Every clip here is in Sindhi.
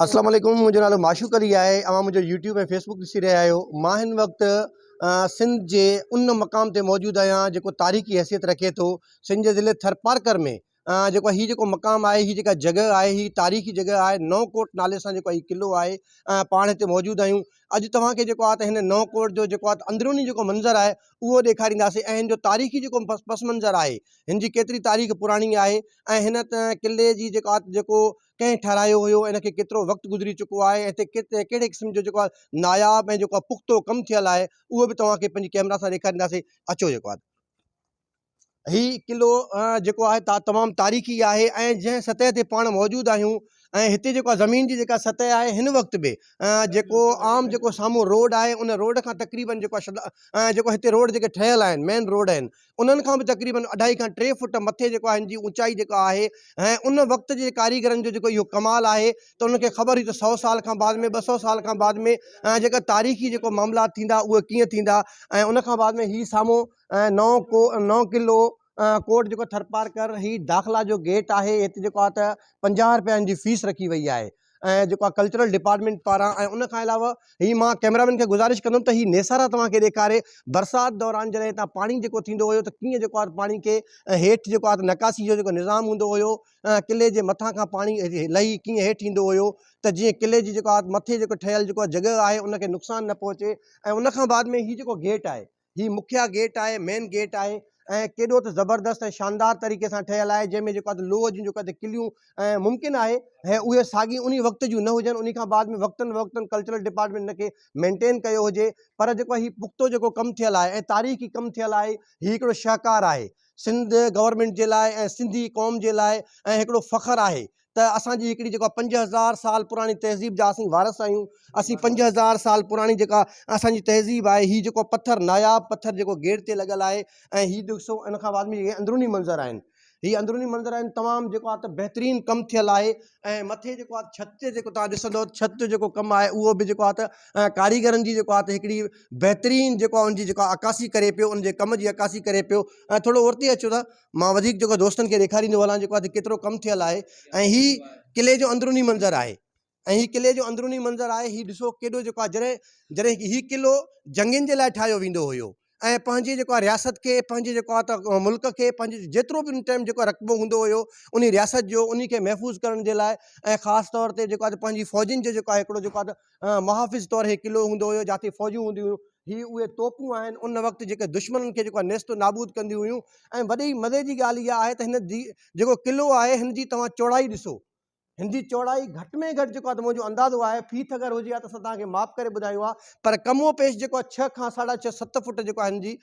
اسلام عليڪم منهنجو نالو معشوق علي آهي اوهان منهنجو يوٽيوب ۽ فيسبوڪ ڏسي رهيا آهيو مان هن وقت سنڌ جي ان مقام تي موجود آهيان جيڪو تاريخي حيثيت رکي ٿو سنڌ جي ضلعي ٿرپارڪر ۾ جيڪو هي جيڪو مقام آهي هي جيڪا جڳهه آهي هي تاريخي جڳهه آهي نئون ڪوٽ نالي سان جيڪو هي قلعو آهي پاڻ هتي موجود آهيون اڄ توهان کي جيڪو آهي ته هن نئون ڪوٽ جو جيڪو آهي اندروني جيڪو منظر آهي اهو ڏيکارينداسين ۽ هن جو تاريخي جيڪو پس منظر آهي هن جي ڪيتري تاريخ پراڻي آهي ۽ هن قلعي جي جيڪا جيڪو ڪنهن ٺهرايو هيو ان کي ڪيترو وقت گذري چڪو آهي ۽ هتي ڪهڙي قسم جو جيڪو آهي ناياب ۽ جيڪو آهي پختو ڪم ٿيل آهي اهو به توهان کي پنهنجي ڪيمرا سان ڏيکارينداسين اچو جيڪو آهي هي قلعو جيڪو آهي تمام تاريخي آهي ۽ جنهن سطح تي پاڻ موجود آهيون ۽ هتي جيڪو آهي زمين جي جيڪا سطح آهي هن وقت به جيڪو عام جيڪو سامهون روڊ آهي ان روڊ کان تقريبن جيڪو آهي جيڪو هتي روڊ جيڪي ٺهيل آهن مين روڊ آهن انهن کان به تقريبن اڍائي کان ٽي فوٽ مٿي جيڪو آهي هن جي اوچائي جيڪا آهي ۽ ان وقت جي ڪاريگرن جو جيڪو اهو ڪمال آهي ته انهن کي خبر هئي ته سئو سال کان بعد ۾ 200 سال کان بعد ۾ جيڪا تاريخي جيڪو معاملات ٿيندا اهي ڪيئن ٿيندا ۽ ان کان بعد ۾ هي سامهون نئون ڪو نئون قلعو ڪوٽ جيڪو ٿرپارڪر هي داخلا جو گيٽ آهي هتي جيڪو آهي ته 50 رپيا هن جي فيس رکي وئي آهي ۽ جيڪو آهي ڪلچرل ڊپارٽمينٽ پاران ۽ ان کان علاوه هي مان ڪئميرا مين کي گذارش ڪندم ته هي نيسارا توهان کي ڏيکاري برسات دوران جڏهن هتان پاڻي جيڪو ٿيندو هيو ته ڪيئن جيڪو آهي پاڻي کي هيٺ جيڪو آهي نڪاسي جو جيڪو نظام هوندو هيو قلعي جي مٿان کان پاڻي لهي ڪيئن هيٺ ايندو هيو ته جيئن قلعي جي جيڪو آهي مٿي جيڪو ٺهيل جيڪو جڳهه آهي ان کي نقصان نه پهچي ۽ ان کان بعد ۾ هي جيڪو گيٽ آهي هي مکيه گيٽ آهي مين گيٽ آهي ۽ ڪيڏو ته زبردست ۽ شاندار طريقي سان ٺهيل آهي جنهن ۾ جيڪو آهي ته لوهه جون جيڪو آهي ته ڪليون ۽ ممڪن آهي ۽ اهي ساڳي انهي وقت جون نه هجن انهي کان بعد ۾ وقتن فوقتن ڪلچرل ڊپارٽمينٽ ان کي مينٽين ڪيو هجي پر جيڪو هي پختو جيڪو ڪم ٿيل آهي ۽ تاريخي ڪم ٿيل آهي هي هڪڙو شاهڪار آهي سنڌ گورنمينٽ جي لاء ۽ سنڌي قوم جي لاء ۽ هڪڙو فخر آهي ته اسان جي هڪڙي جيڪا 5000 سال پراڻي تهذيب جا اسين وارث آهيون اسين 5000 سال پراڻي جيڪا اسان جي تهذيب آهي هي جيڪو پٿر ناياب پٿر جيڪو گيٽ تي لڳل آهي ۽ هي ڏسو ان کان بعد ۾ هي اندروني منظر آهن هي اندروني منظر آهن تمام جيڪو آهي ته بهترين ڪم ٿيل آهي ۽ مٿي جيڪو آهي ڇت تي جيڪو تهان ڏسندو ڇت جو جيڪو ڪم آهي اهو به جيڪو آهي ته ڪاريگرن جي جيڪو آهي ته هڪڙي بهترين جيڪو آهي ان جي جيڪا عڪاسي ڪري پيو ان جي ڪم جي عڪاسي ڪري پيو ۽ ٿورو اورتي اچو ته مان وڌيڪ جيڪو دوستن کي ڏيکاريندو هلان جيڪو آهي ڪيترو ڪم ٿيل آهي ۽ هي قلعي جو اندروني منظر آهي ۽ هي قلعي جو اندروني منظر آهي هي ڏسو ڪيڏو جيڪو آهي جڏهن جڏهن هي قلعو جنگين جي لاء ٺاهيو ويندو هيو ۽ پنهنجي جيڪو آهي رياست کي پنهنجي جيڪو آهي ته ملڪ کي پنهنجي جيترو به ان ٽائيم جيڪو رقبو هوندو هيو ان رياست جو ان کي محفوظ ڪرڻ جي لاء ۽ خاص طور تي جيڪو آهي پنهنجي فوجين جو جيڪو آهي هڪڙو جيڪو آهي محافظ طور هي قلعو هوندو هيو جاتي فوجون هونديون هيون هي اهي توپون آهن ان وقت جيڪي دشمنن کي جيڪو آهي نيست و نابود ڪنديون هيون ۽ وڏي مزي جي ڳالهه اها آهي ته هن جي جيڪو قلعو آهي هن جي توهان چوڙائي ڏسو هن جي چوڙائي گهٽ ۾ گهٽ جيڪو آهي ته منهنجو اندازو آهي فيت اگر هجي ها ته اسان توهان کي ماپ ڪري ٻڌايون ها پر ڪم و پيش جيڪو آهي ڇهه کان ساڍا ڇهه ست فوٽ جيڪو آهي هن جي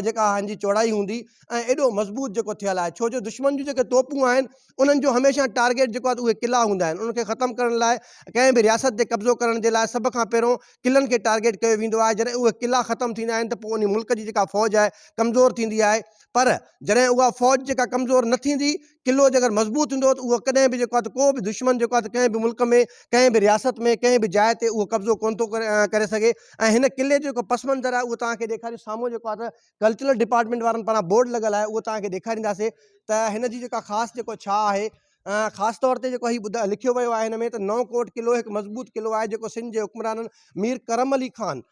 جيڪا هن جي چوڙائي هوندي ۽ ايڏو مضبوط جيڪو ٿيل آهي ڇو جو دشمن جون جيڪي توپون آهن انهن جو هميشه ٽارگيٽ جيڪو آهي اهي قلعا هوندا آهن انهن کي ختم ڪرڻ لاء ڪنهن به رياست تي قبضو ڪرڻ جي لاء سڀ کان پهريون قلعن کي ٽارگيٽ ڪيو ويندو آهي جڏهن اهي قلعا ختم ٿيندا آهن ته پوء ان ملڪ جي جيڪا فوج آهي ڪمزور ٿيندي آهي پر جڏهن اها فوج جيڪا ڪمزور نه ٿيندي قلعو جيڪر مضبوط هوندو ته اهو ڪڏهن به جيڪو آهي ته ڪو به دشمن جيڪو آهي ته ڪنهن به ملڪ ۾ ڪنهن به رياست ۾ ڪنهن به جاء تي اهو قبضو ڪونه ٿو ڪري سگهي ۽ هن قلعي جو جيڪو پس منظر آهي اهو توهان کي ڏيکاريون سامهون جيڪو آهي ته ڪلچرل ڊپارٽمينٽ وارن پاران بورڊ لڳل آهي اهو توهان کي ڏيکارينداسين ته هن جي جيڪا خاص جيڪو ڇا آهي خاص طور تي جيڪو هي ٻڌا لکيو ويو آهي هن ۾ ته نئون ڪوٽ قلعو هڪ مضبوط قلعو آهي جيڪو سنڌ جي حڪمرانن مير ڪرم علي خان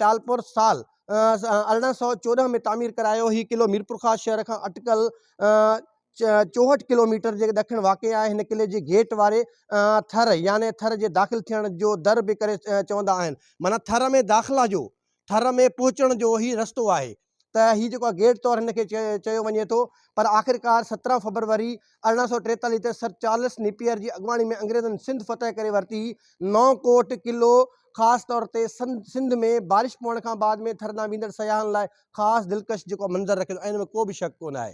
ٽالپر سال 1814 ۾ تعمير ڪرايو. هي قلعو ميرپورخاص شهر کان اٽڪل 64 ڪلوميٽر جي ڏکڻ واقع آهي. هن قلعي جي گيٽ واري ٿر يعني ٿر جي داخل ٿيڻ جو در به ڪري چوندا آهن. معنيٰ ٿر ۾ داخلا جو، ٿر ۾ پهچڻ جو هي رستو آهي ته هي جيڪو آهي گيٽ طور هن کي چيو وڃي ٿو. پر آخرڪار 17 فبروري 1843 تي سر چارلس نيپيئر جي اڳواڻي ۾ انگريزن سنڌ فتح ڪري ورتي. نئون ڪوٽ قلعو خاص طور تي سنڌ ۾ بارش پوڻ کان بعد ۾ ٿر ڏانهن ويندڙ سياحن لاء خاص دلڪش جيڪو منظر رکي ٿو ۽ ان ۾ ڪو به شڪ ڪونه آهي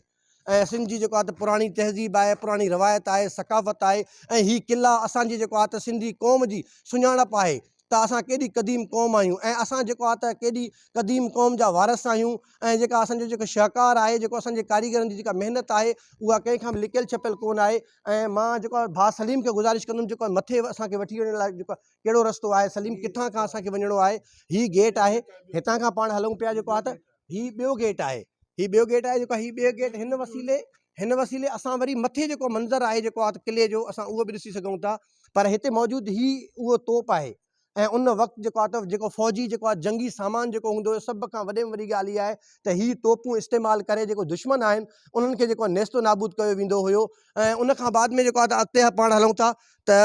۽ سنڌ جي جيڪو آهي ته پراڻي تهذيب آهي پراڻي روايت آهي ثقافت آهي ۽ هي قلعا اسان جي جيڪو آهي ته سنڌي قوم جي سڃاڻپ آهي ته اسان ڪيڏي قديم قوم آهيون ۽ اسان جيڪو آهي ته ڪيڏي قديم قوم جا وارث آهيون ۽ جيڪا اسان جو جيڪو شهڪار آهي جيڪو اسان جي ڪاريگرن جي جيڪا محنت آهي اها ڪنهن کان به لڪيل ڇپيل ڪونه آهي ۽ مان جيڪو آهي ڀاء سليم کي گذارش ڪندم جيڪو مٿي اسان کي وٺي وڃڻ لاء جيڪو ڪهڙو رستو آهي سليم ڪٿان کان اسان کي وڃڻو آهي هي گيٽ آهي هتان کان پاڻ هلون پيا جيڪو آهي ته هي ٻيو گيٽ آهي هي ٻيو گيٽ آهي جيڪو هي ٻيو گيٽ هن وسيلي هن وسيلي اسان وري مٿي جيڪو منظر آهي جيڪو آهي قلعي جو اسان اهو به ڏسي سگهون ٿا. پر هتي موجود هي اهو توپ آهي ۽ ان وقت جيڪو آهي ته جيڪو فوجي جيڪو آهي جنگي سامان جيڪو هوندو هيو سڀ کان وڏي ۾ وڏي ڳالهه اها آهي ته هي توپون استعمال ڪري جيڪو دشمن آهن انهن کي جيڪو آهي نيست و نابود ڪيو ويندو هيو ۽ ان کان بعد ۾ جيڪو آهي ته اڳتي پاڻ هلون ٿا ته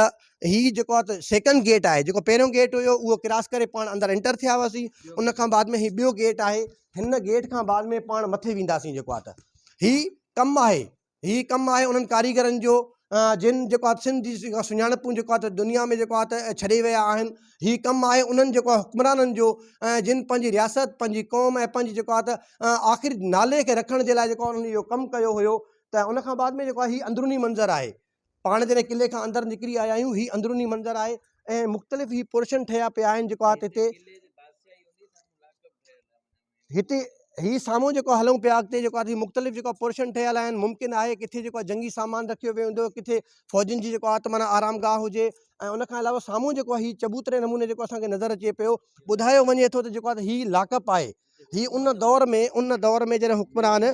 هي جيڪو آهي ته سيڪنڊ گيٽ آهي جيڪو پهريون گيٽ هيو اهو ڪراس ڪري پاڻ اندر انٽر ٿيا هئاسين ان کان بعد ۾ هي ٻيو گيٽ آهي هن گيٽ کان بعد ۾ پاڻ مٿي وينداسين جيڪو آهي ته هي ڪم آهي هي ڪم آهي انهن ڪاريگرن جو جن جيڪو آهي سنڌ جي جيڪا سڃاڻپون جيڪو آهي ته دنيا ۾ جيڪو آهي ته ڇڏي ويا آهن هي ڪم آهي انهن جيڪو آهي حڪمرانن جو جن پنهنجي رياست پنهنجي قوم ۽ پنهنجي جيڪو آهي ته آخر نالي کي رکڻ جي لاء جيڪو آهي انهن اهو ڪم ڪيو هيو ته ان کان بعد ۾ جيڪو آهي هي اندروني منظر آهي پاڻ جڏهن قلعي کان اندر نڪري آيا آهيون هي اندروني منظر آهي ۽ مختلف هي پورشن ٺهيا پيا آهن جيڪو آهي هتي هتي هي سامهون جيڪو هلون پيا اڳتي جيڪو آهي مختلف جيڪو پورشن ٺهيل آهن ممڪن آهي ڪٿي جيڪو آهي جنگي سامان رکيو ويو هوندو ڪٿي فوجين جي جيڪو آهي ته معنيٰ آرام گاهه هجي ۽ ان کان علاوه سامهون جيڪو آهي هي چبوتري نموني جيڪو اسان کي نظر اچي پيو ٻڌايو وڃي ٿو ته جيڪو آهي هي لاڪ اپ آهي هي ان دور ۾ ان دور ۾ جڏهن حڪمران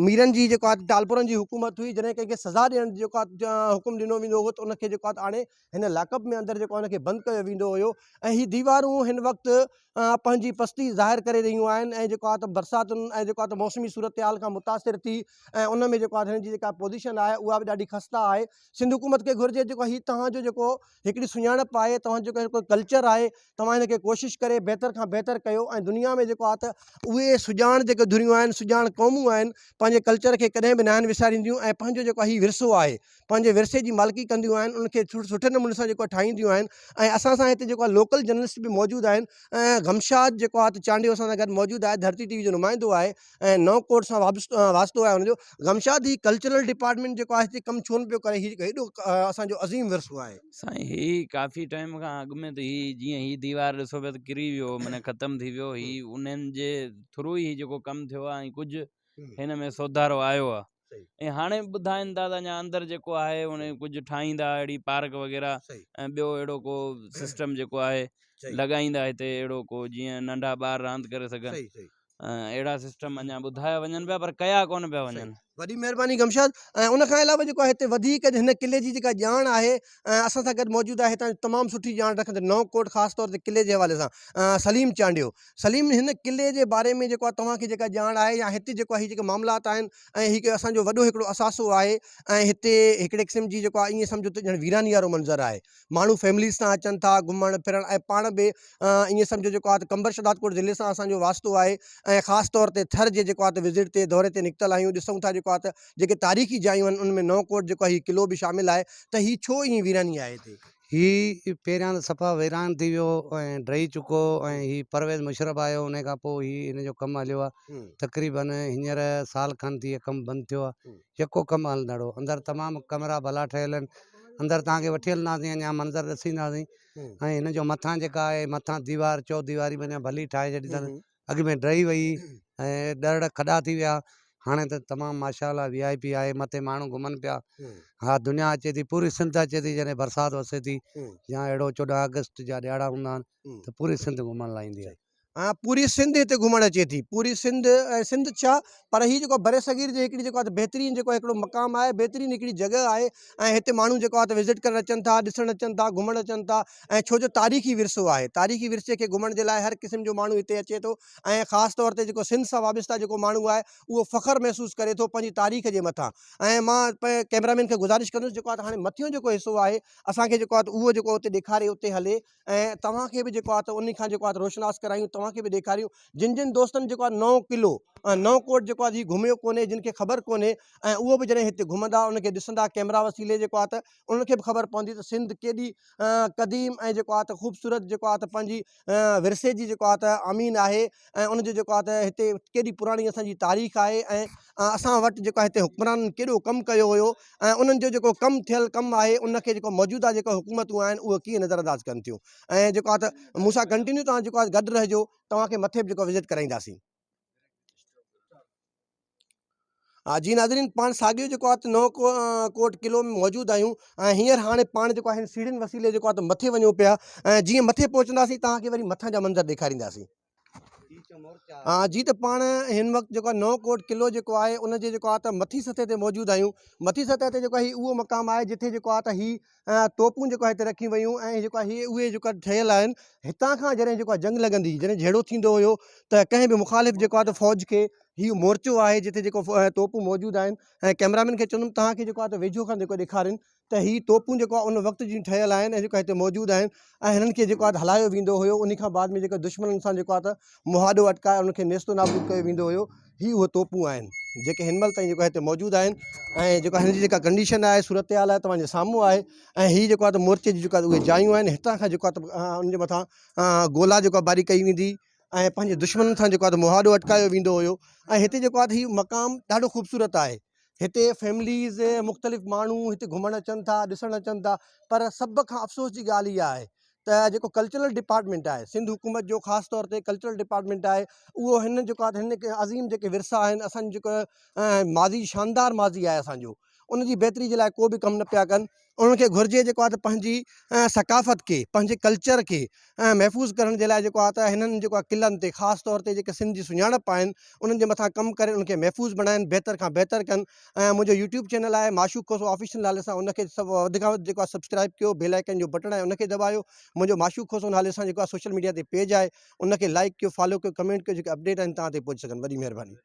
ميرن جي جيڪو آهي ٽالپرن جي حڪومت هئي جڏهن ڪنهن کي سزا ڏيڻ جو جيڪو آهي حڪم ڏنو ويندو هو ته ان کي جيڪو آهي آڻي هن لاڪ اپ ۾ اندر جيڪو آهي ان کي بند ڪيو ويندو هيو ۽ هي ديوارون هن وقت پنهنجي پستي ظاهر ڪري رهيون آهن ۽ جيڪو آهي ته برساتن ۽ جيڪو آهي ته موسمي صورتحال کان متاثر ٿي ۽ ان ۾ جيڪو آهي هن جي جيڪا پوزيشن آهي اها به ڏاڍي خسته آهي سنڌ حڪومت کي گهرجي جيڪو هي توهان جو جيڪو هڪڙي سڃاڻپ آهي توهان جو جيڪو ڪلچر آهي توهان هن کي ڪوشش ڪري بهتر کان بهتر ڪيو ۽ دنيا ۾ جيڪو آهي ته اهي سڄاڻ جيڪي ڌريون آهن سڄاڻ قومون آهن پنهنجي ڪلچر کي ڪڏهن به ناهن وسارينديون ۽ پنهنجو جيڪو هي ورثو آهي پنهنجي ورثي جي مالڪي ڪنديون آهن ان کي سٺي نموني سان جيڪو آهي ٺاهينديون آهن ۽ اسان سان هتي جيڪو آهي لوڪل جرنلسٽ به موجود آهن ۽ غمشاد جيڪو آهي ته چانڊيو اسان سان گڏ موجود آهي ڌرتي ٽي وي جو نمائندو آهي ۽ نئون ڪوٽ سان واسطو آهي ان جو غمشاد هي ڪلچرل ڊپارٽمينٽ جيڪو آهي هتي ڪم ڇو نه پيو ڪري هي هيڏو اسان جو عظيم ورثو آهي. سائين هي ڪافي ٽائيم کان اڳ ۾ ته هي جيئن هي ديوار ڏسو پيا ته ڪري ويو معنيٰ ختم ٿي ويو هي انهن جي ٿرو ئي جيڪو ڪم ٿيو آهي ۽ ڪجهه هن ۾ سوڌارو آيو آهي ۽ هاڻي به ٻڌائين ٿا ته اڃا اندر جيڪو آهي ان ڪجهه ٺاهيندا اهڙي پارڪ وغيره ۽ ٻيو اهڙو ڪو سسٽم جيڪو آهي لڳائيندا هتي اهڙو ڪو جيئن ننڍا ٻار راند ڪري سگهن اهڙا سسٽم اڃا ٻڌايا وڃن پيا پر ڪيا ڪونه پيا وڃن. وڏي مهرباني گمشاد ۽ ان کان علاوه جيڪو آهي هتي وڌيڪ هن قلعي جي جيڪا ڄاڻ آهي ۽ اسان سان گڏ موجود آهي هتان تمام سٺي ڄاڻ رکندڙ نئون ڪوٽ خاص طور تي قلعي جي حوالي سان سليم چانڊيو سليم هن قلعي جي باري ۾ جيڪو آهي توهان کي جيڪا ڄاڻ آهي يا هتي جيڪو آهي هي جيڪي معاملات آهن ۽ هي اسان جو وڏو هڪڙو اثاثو آهي ۽ هتي هڪڙي قسم جي جيڪو آهي ائين سمجهو ته ڄڻ ويراني وارو منظر آهي ماڻهو فيمليز سان اچن ٿا گهمڻ ڦرڻ ۽ پاڻ به ائين سمجهو جيڪو آهي ته قمبر شهدادڪوٽ ضلعي سان اسان جو واسطو آهي ۽ خاص طور تي ٿر جي جيڪو آهي ته وزٽ تي دوري تي نڪتل آهيون ڏسون ٿا جيڪو آهي ته جيڪي تاريخي جايون آهن ان ۾ نئون ڪوٽ جيڪو آهي هي قلعو به شامل آهي ته هي ڇو ائين ويراني آهي هتي؟ هي پهريان ته صفا ويران ٿي ويو ۽ ڊهي چڪو هو ۽ هي پرويز مشرف آيو ان کان پوء هي ان جو ڪم هليو آهي تقريبن هينئر سال کن ٿي ڪم بند ٿيو آهي يڪو ڪم هلندڙ هو اندر تمام ڪمرا ڀلا ٺهيل آهن اندر توهان کي وٺي هلنداسين اڃا منظر ڏسينداسين ۽ هن جو مٿان جيڪا آهي مٿان ديوار چو ديواري معنيٰ ڀلي ٺاهي ڇڏي اٿن اڳ ۾ ڊهي وئي ۽ ڏرڙ کڏا ٿي ويا هاڻي ته تمام ماشاء الله وي آء پي آهي مٿي ماڻهو گهمن پيا ها دنيا اچي ٿي پوري سنڌ اچي ٿي جڏهن برسات وسي ٿي يا اهڙو 14 آگسٽ جا ڏياڙا هوندا آهن ته پوري سنڌ گهمڻ لاء ايندي آهي. ها پوري سنڌ هتي گهمڻ اچي ٿي پوري سنڌ ۽ سنڌ ڇا پر هي جيڪو برصغير جي هڪڙي جيڪو آهي بهترين جيڪو هڪڙو مقام آهي بهترين هڪڙي جڳهه آهي ۽ هتي ماڻهو جيڪو آهي ته وزٽ ڪرڻ اچن ٿا ڏسڻ اچن ٿا گهمڻ اچن ٿا ۽ ڇو جو تاريخي ورثو آهي تاريخي ورثي کي گهمڻ جي لاء هر قسم جو ماڻهو هتي اچي ٿو ۽ خاص طور تي جيڪو سنڌ سان وابسته جيڪو ماڻهو آهي اهو فخر محسوس ڪري ٿو پنهنجي تاريخ جي مٿان ۽ مان ڪئميرا مين کي گذارش ڪندس جيڪو آهي ته هاڻي مٿيون جيڪو حصو آهي اسان کي جيڪو آهي ته اهو جيڪو اتي ڏيکاري اتي هلي ۽ توهان کي به جيڪو آهي ته انهي کان جيڪو آهي ته روشناس ڪرايون توهان کي به ڏيکاريون جن جن دوستن جيڪو آهي نئون قلعو ۽ نئون ڪوٽ جيڪو آهي گهميو ڪونهي جن کي خبر ڪونهي ۽ اهو به جڏهن هتي گهمندا ان کي ڏسندا ڪئميرا وسيلي جيڪو آهي ته انهن کي به خبر پوندي ته سنڌ ڪيڏي قديم ۽ جيڪو آهي ته خوبصورت جيڪو آهي ته پنهنجي ورثي جي جيڪو آهي ته امين آهي ۽ ان جو جيڪو آهي ته هتي ڪيڏي پراڻي اسان جي تاريخ آهي ۽ اسان وٽ جيڪو آهي هتي حڪمرانن ڪيڏو ڪم ڪيو هيو ۽ انهن جو جيڪو ڪم ٿيل ڪم آهي ان کي جيڪو موجوده جيڪو حڪومتون آهن اهي ڪيئن نظر انداز ڪن ٿيون ۽ جيڪو آهي ته مون سان ڪنٽينيو توهان جيڪو آهي گڏ رهجو توهان کي مٿي به جيڪو وزٽ ڪرائينداسين. ها جي ناظرين پاڻ ساڳيو جيڪو آهي ته نئون ڪوٽ قلعو ۾ موجود آهيون ۽ هينئر هاڻي پاڻ جيڪو آهي سيڙهين وسيلي جيڪو آهي ته مٿي وڃون پيا ۽ جيئن مٿي پهچنداسين توهان کي وري مٿان جا منظر ڏيکارينداسين. ها جي ته پاڻ هن وقت جيڪو آهي نئون ڪوٽ قلعو جيڪو آهي ان جي جيڪو آهي ته مٿي سطح تي موجود آهيون. مٿي سطح تي جيڪو آهي هي اهو مقام آهي جتي جيڪو آهي ته هي توپون جيڪو آهي هتي رکيون ويون ۽ جيڪو آهي اهي جيڪو آهي ٺهيل آهن. هتان کان جڏهن جيڪو آهي جنگ لڳندي جڏهن جهيڙو ٿيندو هيو ته ڪنهن به مخالف جيڪو آهي ته فوج کي هي مورچو آهي جتي جيڪو توپون موجود آهن ۽ ڪئميرامين کي چوندم توهان کي جيڪو آهي ته ويجهو کان جيڪو ڏيکارين ته هي توپون جيڪو آهي ان وقت جون ٺهيل آهن ۽ جيڪو هتي موجود آهن ۽ هنن کي جيڪو آهي هلايو ويندو هيو ان کان بعد ۾ جيڪو دشمنن سان جيڪو آهي ته مهاڏو اٽڪائي انهن کي نيست و نابود ڪيو ويندو هيو هي اهي توپون آهن جيڪي هن مهل تائين جيڪو هتي موجود آهن ۽ جيڪو هن جي جيڪا ڪنڊيشن آهي صورتحال آهي توهان جي سامهون آهي ۽ هي جيڪو آهي ته مورچي جي جيڪا اهي جايون آهن هتان کان جيڪو آهي ته ان جي مٿان گولا جيڪو باري ڪئي ويندي ۽ پنهنجي دشمنن سان جيڪو آهي ته مهاڏو اٽڪايو ويندو هيو ۽ هتي جيڪو آهي ته هي مقام ڏاڍو خوبصورت آهي هتي فيمليز مختلف ماڻهو هتي گهمڻ اچن ٿا ڏسڻ اچن ٿا پر سڀ کان افسوس جي ڳالهه اها آهي ته جيڪو ڪلچرل ڊپارٽمينٽ آهي سنڌ حڪومت جو خاص طور تي ڪلچرل ڊپارٽمينٽ آهي اهو هن جيڪو آهي هن عظيم جيڪي ورثا آهن اسان جيڪو ماضي شاندار ماضي آهي اسانجو ان جي بهتري جي لاء ڪو به ڪم نه پيا ڪن انهن کي گهرجي جيڪو آهي ته پنهنجي ثقافت کي پنهنجي ڪلچر کي محفوظ ڪرڻ جي لاء جيڪو آهي ته هنن جيڪو آهي قلعن تي خاص طور تي جيڪي سنڌ جي سڃاڻپ آهن انهن جي مٿان ڪم ڪري انهن کي محفوظ بڻائن بهتر کان بهتر ڪن ۽ منهنجو يوٽيوب چينل آهي معشوق کوسو آفيشل نالي سان ان کي سڀ وڌ کان وڌ جيڪو آهي سبسڪرائب ڪيو بيل آئيڪن جو بٽڻ آهي ان کي دٻايو منهنجو معشوق کوسو نالي سان جيڪو آهي سوشل ميڊيا تي پيج آهي ان کي لائڪ ڪيو فالو ڪيو ڪمينٽ ڪيو جيڪي اپڊيٽ آهن توهان تائين پهچي سگهن وڏي مهرباني.